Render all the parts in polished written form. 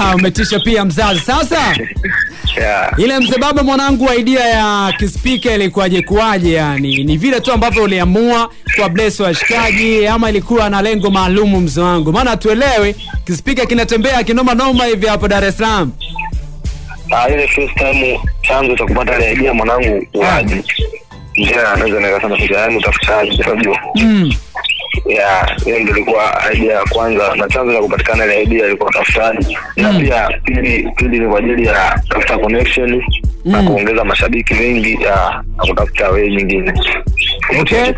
Yeah, umetisha pia mzazi. Sasa yeah. Ile mzee baba mwanangu, idea ya Kispika ilikuwaje kuaje yani? Ni vile tu ambavyo uliamua kwa bless washikaji ama ilikuwa na lengo maalumu mzee wangu? Maana tuelewe Kispika kinatembea kinoma noma hivi hapo Dar es Salaam. Ile first time chanzo cha kupata ile idea mwanangu waje. Yeah, naweza nikasema kitu yangu utafutaji unajua. Yeah, hiyo ndio ilikuwa idea ya kwanza, na chanzo cha kupatikana ile idea ilikuwa utafutaji. Na pia pili ni kwa ajili ya kutafuta connection na kuongeza mashabiki wengi na kutafuta wewe nyingine. Okay.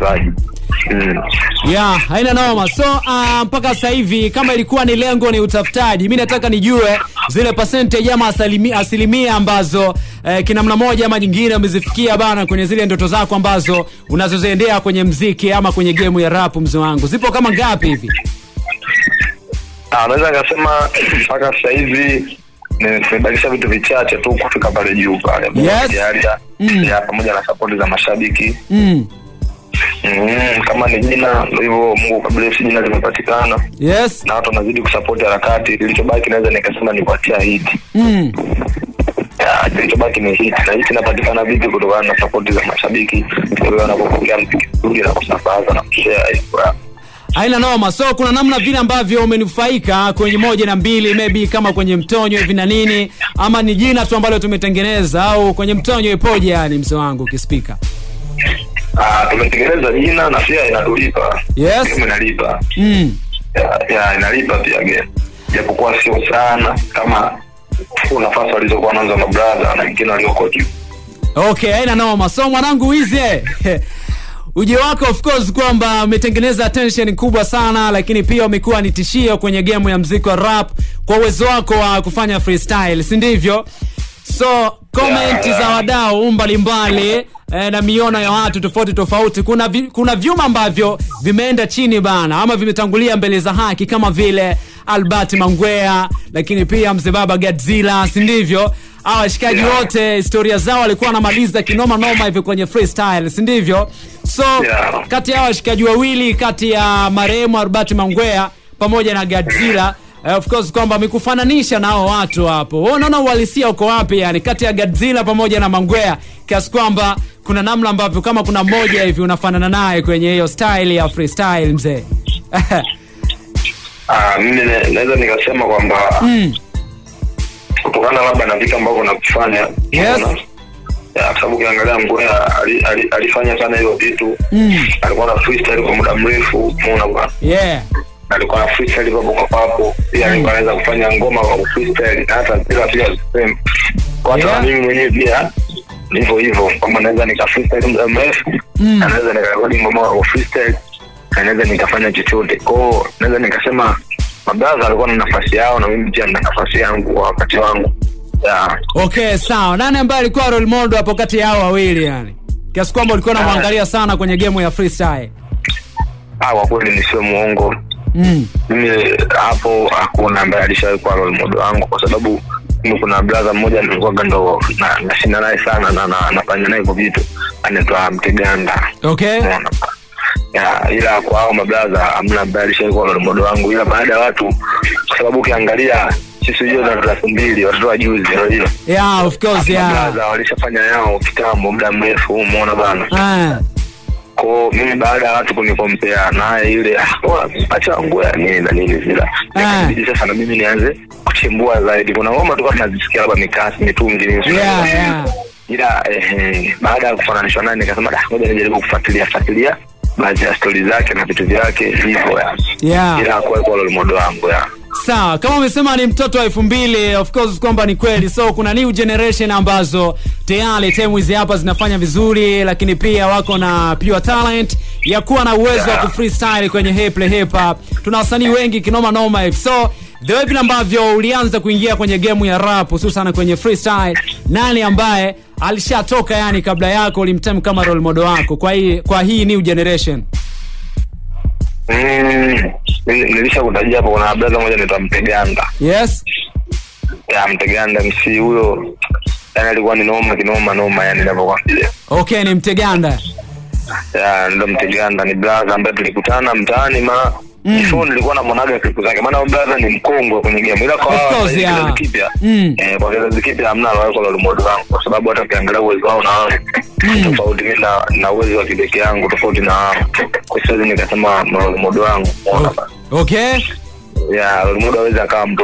Yeah, haina noma. So mpaka sasa hivi kama ilikuwa ni lengo ni utafutaji, mimi nataka nijue zile percentage ama asilimia ambazo kinamna moja ama nyingine umezifikia bana kwenye zile ndoto zako ambazo unazoziendea kwenye mziki ama kwenye game ya rap mzee wangu. Zipo kama ngapi hivi? Naweza nikasema mpaka sasa hivi nimebakisha vitu vichache tu kufika pale juu pale. Yes. Ya pamoja na support za mashabiki. Kama ni jina ndio hivyo, Mungu kabla si jina limepatikana. Yes. Na watu wanazidi kusupport harakati. Kilichobaki naweza nikasema ni kuatia hit. Kilichobaki ni hit, na hit inapatikana vipi? Kutokana na support za mashabiki. Kwa hiyo wanapokea mziki mzuri na kusambaza na kushare. Haina noma. So kuna namna vile ambavyo umenufaika kwenye 1 na 2, maybe kama kwenye mtonyo hivi na nini, ama ni jina tu ambalo tumetengeneza, au kwenye mtonyo ipoje yani mzee wangu Kispika? Tumetengeneza jina na pia inatulipa. Yes. Inalipa. Ya inalipa pia game. Japokuwa sio sana kama nafasi walizokuwa nazo na brother na wengine walioko juu. Okay, haina noma. So mwanangu Wize, uje wako of course kwamba umetengeneza attention kubwa sana, lakini pia umekuwa ni tishio kwenye game ya muziki wa rap kwa uwezo wako wa kufanya freestyle, si ndivyo? So comment za wadau mbalimbali na miono ya watu tofauti tofauti, kuna vyuma ambavyo vimeenda chini bana ama vimetangulia mbele za haki kama vile Albert Mangwea, lakini pia mzee baba Godzilla, si ndivyo? Hawa washikaji wote historia zao walikuwa wanamaliza kinoma noma hivi kwenye freestyle, si ndivyo? So kati ya washikaji wawili, kati ya marehemu Albert Mangwea pamoja na Godzilla, of course kwamba amekufananisha nao watu hapo. Wewe unaona uhalisia uko wapi yani kati ya Godzilla pamoja na Mangwea, kiasi kwamba kuna namna ambavyo kama kuna mmoja hivi unafanana naye kwenye hiyo style ya freestyle mzee? Mimi naweza nikasema kwamba kutokana labda na vitu ambavyo nakufanya. Yes. Ya, kwa sababu ukiangalia Mangwea alifanya sana hiyo vitu. Alikuwa na freestyle kwa muda mrefu, umeona bwana. Yeah. Alikuwa na freestyle papo kwa papo. Pia alikuwa anaweza kufanya ngoma kwa freestyle hata bila pia same. Kwa hata mimi mwenyewe pia ndivyo hivyo, kwamba naweza nika freestyle muda mrefu, naweza nikarekodi ngoma kwa freestyle, naweza nikafanya chochote. Kwa hiyo naweza nikasema mabrother alikuwa na nafasi yao na mimi pia nina nafasi yangu kwa wakati wangu. Yeah. Okay, sawa. Nani ambaye alikuwa role model hapo kati yao wawili yani? Kiasi kwamba ulikuwa unamwangalia sana kwenye game ya freestyle. Kwa kweli ni sio muongo. Mimi hapo hakuna ambaye alishawahi kuwa role model wangu, kwa sababu mimi kuna brother mmoja nilikuwa ndo nashinda naye sana na nafanya naye kwa vitu, anaitwa Mteganda. Okay. Ya, ila kwa hao mabrother hamna ambaye alishawahi kuwa role model wangu, ila baada ya watu, kwa sababu ukiangalia sisi hiyo na 2000 watoto wa juzi ndio. Yeah, of course, yeah. Mabrother walishafanya yao kitambo muda mrefu, umeona bana. Kwa mimi baada ya watu kunikompea naye yule, acha nguo nini na nini zile. Nikabidi sasa na mimi nianze kuchimbua zaidi. Kuna ngoma tulikuwa tunazisikia labda mikasi mitungi nini. Yeah. Ila baada ya kufananishwa naye nikasema ngoja nijaribu kufuatilia baadhi ya stories zake na vitu vyake hivyo ya. Yeah. Ila kwa role model wangu ya. Sawa, kama umesema ni mtoto wa 2000, of course kwamba ni kweli. So kuna new generation ambazo tayari timu hizi hapa zinafanya vizuri, lakini pia wako na pure talent ya kuwa na uwezo wa kufreestyle kwenye hip hop. Tuna wasanii wengi kinoma noma hivi. So the way vile ambavyo ulianza kuingia kwenye game ya rap hususan kwenye freestyle, nani ambaye alishatoka yani kabla yako ulimtem kama role model wako kwa hii new generation? Nilishakutajia hapo, kuna brother mmoja anaitwa Mteganda. Yes. Ya Mteganda MC huyo, yani alikuwa ni noma kinoma noma yani ninapokuambia. Okay, ni Mteganda. Ya ndo Mteganda ni brother ambaye tulikutana mtaani ma Before nilikuwa namuonaga clip zake, maana brother ni mkongwe kwenye game, ila kwa kizazi kipya kwa kizazi kipya hamna role model wangu, kwa sababu hata ukiangalia uwezo wao na wao tofauti, mimi na uwezo wa kipekee yangu tofauti na wao. Kwa sababu nikasema role model wangu muona bana. Okay. Yeah, role model hawezi akawa mtu.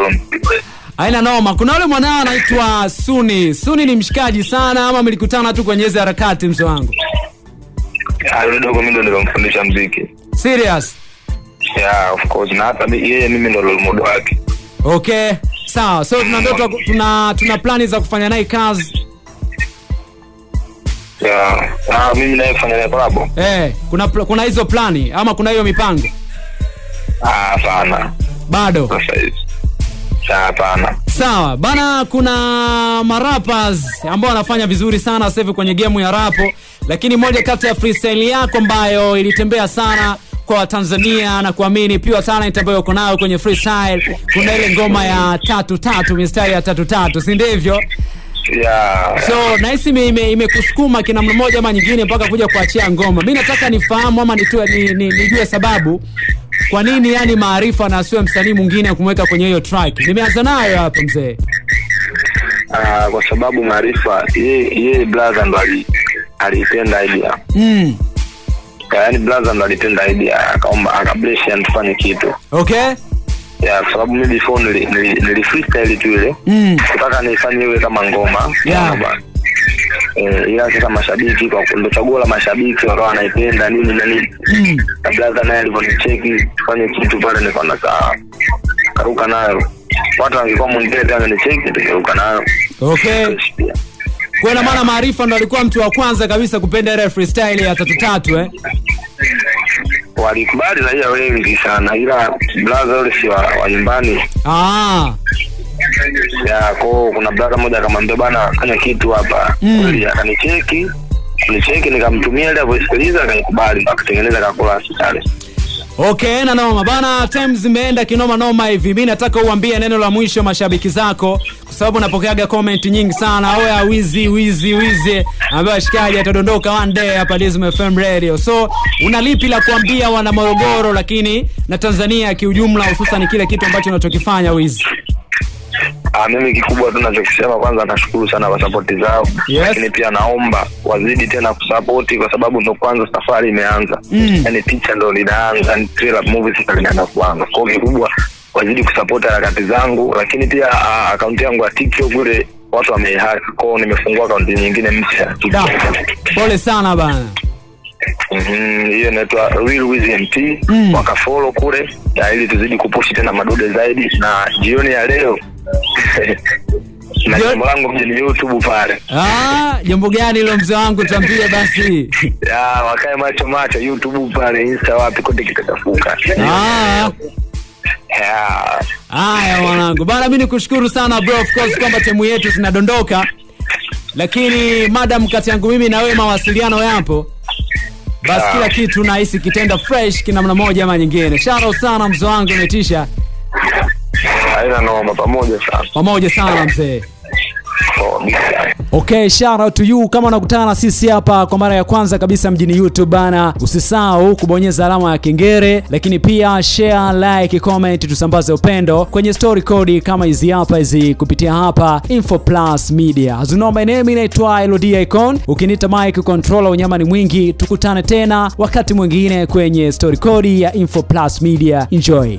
Haina noma. Kuna yule mwanao anaitwa Suni. Suni ni mshikaji sana ama mlikutana tu kwenye hizo harakati mzee wangu? Yule dogo mimi ndo nilimfundisha muziki. Serious? Yeah, of course. Na hata yeye mimi ndo role model wake. Okay. Sawa. So tuna ndoto, tuna plani za kufanya naye kazi. Yeah. Mimi naye kufanya naye collab. Kuna hizo plani ama kuna hiyo mipango? Hapana. Bado. Sasa hivi. Hapana. Sawa. Bana, kuna marappers ambao wanafanya vizuri sana sasa hivi kwenye game ya rapo, lakini moja kati ya freestyle yako ambayo ilitembea sana kwa Tanzania na kuamini pure talent ambayo uko nayo kwenye freestyle, kuna ile ngoma ya 3-3, mistari ya 3-3, si ndivyo? Yeah. So nahisi imekusukuma kina mmoja ama nyingine mpaka kuja kuachia ngoma. Mimi nataka nifahamu ama nijue sababu kwa nini yani Maarifa na asiwe msanii mwingine kumweka kwenye hiyo track. Nimeanza nayo hapa mzee. Kwa sababu Maarifa yeye brother ndo alipenda idea. Yaani brother ndo alipenda idea, akaomba akabless and tufanye kitu. Okay. Yeah, kwa sababu mimi before nili freestyle tu ile. Nataka nifanye iwe kama ngoma. Yeah. Ila sasa mashabiki kwa ndo chaguo la mashabiki wakawa wanaipenda nini na nini. Na brother naye aliponicheki tufanye kitu pale nikaona sawa. Karuka nayo. Watu wangekuwa mwingine pia angenicheki tukaruka nayo. Okay. Kwa maana Maarifa ndo alikuwa mtu wa kwanza kabisa kupenda ile freestyle ya 3-3 eh? Walikubali raia wengi sana, ila brother yule si wa nyumbani. Ya, kwa kuna brother mmoja akamwambia bana fanya kitu hapa. Kweli akanicheki, nikamtumia ile voice, akanikubali akatengeneza kakula pale. Okay, na noma bana, time zimeenda kinoma noma hivi. Mimi nataka uambie neno la mwisho mashabiki zako, kwa sababu napokeaga comment nyingi sana. Oya wizi wizi wizi, ambaye shikaji atadondoka one day hapa Dizmo FM Radio. So una lipi la kuambia wana Morogoro lakini na Tanzania kiujumla, hususan kile kitu ambacho unachokifanya Wizi? Mimi kikubwa tu ninachokisema, kwanza nashukuru sana kwa support zao. Yes. Lakini pia naomba wazidi tena kusupport kwa sababu ndo kwanza safari imeanza. Yaani picha ndo linaanza, ni trailer movie sasa linaanza kuanza. Kwa hiyo kikubwa wazidi kusupport harakati zangu, lakini pia akaunti yangu ya TikTok kule watu wamehack, kwa hiyo nimefungua akaunti nyingine mpya. Pole sana bana. Hiyo inaitwa Real Wiz MT. Wakafollow kule ili tuzidi kupush tena madude zaidi, na jioni ya leo na jambo langu mjini YouTube pale. Jambo gani hilo mzee wangu, tuambie basi. Wakae macho macho YouTube pale, Insta wapi kote kitatafuka. Haya mwanangu. Bana mimi nikushukuru sana bro, of course kwamba timu yetu zinadondoka. Lakini madam kati yangu mimi na wewe mawasiliano yapo. Basi kila kitu nahisi kitenda fresh kinamna moja ama nyingine. Shout out sana mzee wangu, umetisha. Haina noma, pamoja sana. Pamoja sana mzee. Okay, shout out to you. Kama unakutana na sisi hapa kwa mara ya kwanza kabisa mjini YouTube bana, usisahau kubonyeza alama ya kengele, lakini pia share, like, comment, tusambaze upendo kwenye story code kama hizi hapa hizi kupitia hapa Info Plus Media. As you know, my name inaitwa LOD Icon. Ukiniita Mike Controller unyama ni mwingi. Tukutane tena wakati mwingine kwenye story code ya Info Plus Media. Enjoy.